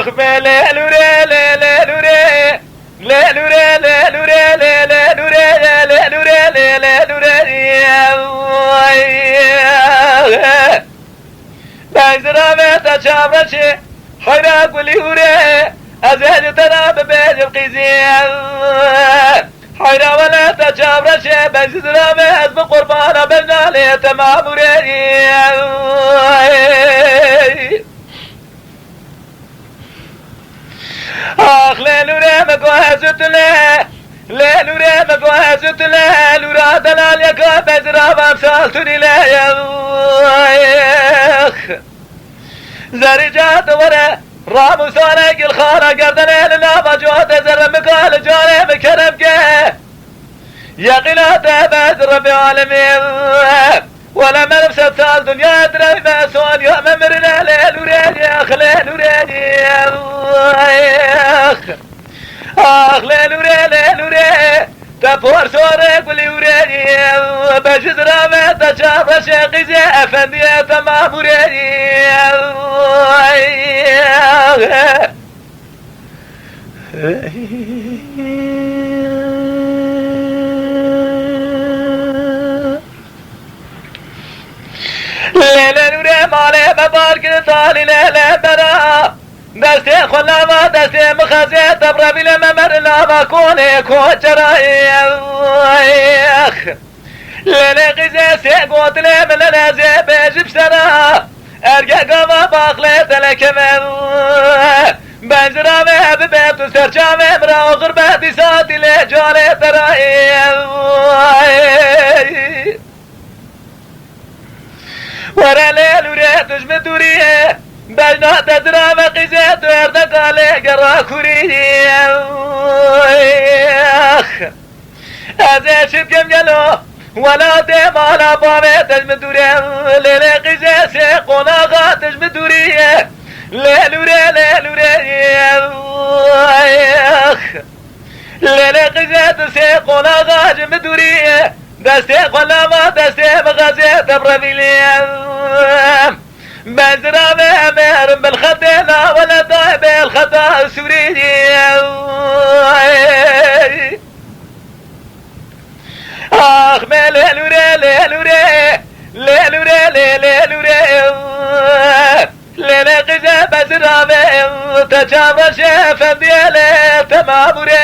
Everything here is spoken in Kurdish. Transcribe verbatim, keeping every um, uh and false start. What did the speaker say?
Lê lê lûrê, lê lê lûrê. Lê lûrê, lê lûrê, lê lê lûrê, lê lê lûrê, lê lê lûrê. Benzira ve te çavreşê, heyra gulî hûrê, ez ê ji te re bibêjim qîzî. Heyra wele te çavreşê, benzira ve ez bi qurbana bejna lê te mamûrê. Ax lê lûrê min ku ez û tu lê, lê lûrê min ku ez û tu lê, lûra delal yeka bezira ve emsal tu nî lê. Zerî ca tu were, ram û sare gilxana gerdenê li nava cotê zerre min ka li carê min kerem ke. Yeqîna te be ez Rebbê alemî. Wele meriv sed sal dinya direvî me, sonya me mirine lê lûrê, ax lê lûrê. Ax lê lûrê, lê lûrê. Te por sore gulî hûrê. Be ji zira me te çavreşê qîzê efendiyê te mamûrê. Lê lê nûrê malê me bar kir talî lê lê bera. Destê xwe lava destê min xezê te bi revîlê me mer lava konê koçerayê. Lê lê qîzê sê gotilê min lê lê zê bêjim sera. Erge gava baxlê te lekeve. Benzira ve bibe tu serçavê min ra o xirbetî satî lê carê te ra ê. Were lê lûrê tu ji min dûrî ye. Bejna te zira ve qîzê tu erdeka lê gera kurî ye. Ax. Ez ê çi bikim gelo, welatê mala bavê te ji min dûr e. Lê lê qîzê sê qonaxa te ji min dûrî ye. Lê lûrê, lê lûrê. Lê lê qîzê tu sê qonaxa ji min dûrî ye. Destê xwe lava destê min xezê te bi revîlê. Mezra ve em ê herin bil xetê la weleta bil xeta Sûrî. Ax me lê lûrê, lê lûrê, lê lûrê, lê lê lûrê. Lê lê qîzê bezira ve, te çavreşê efendiyê lê te mamûrê.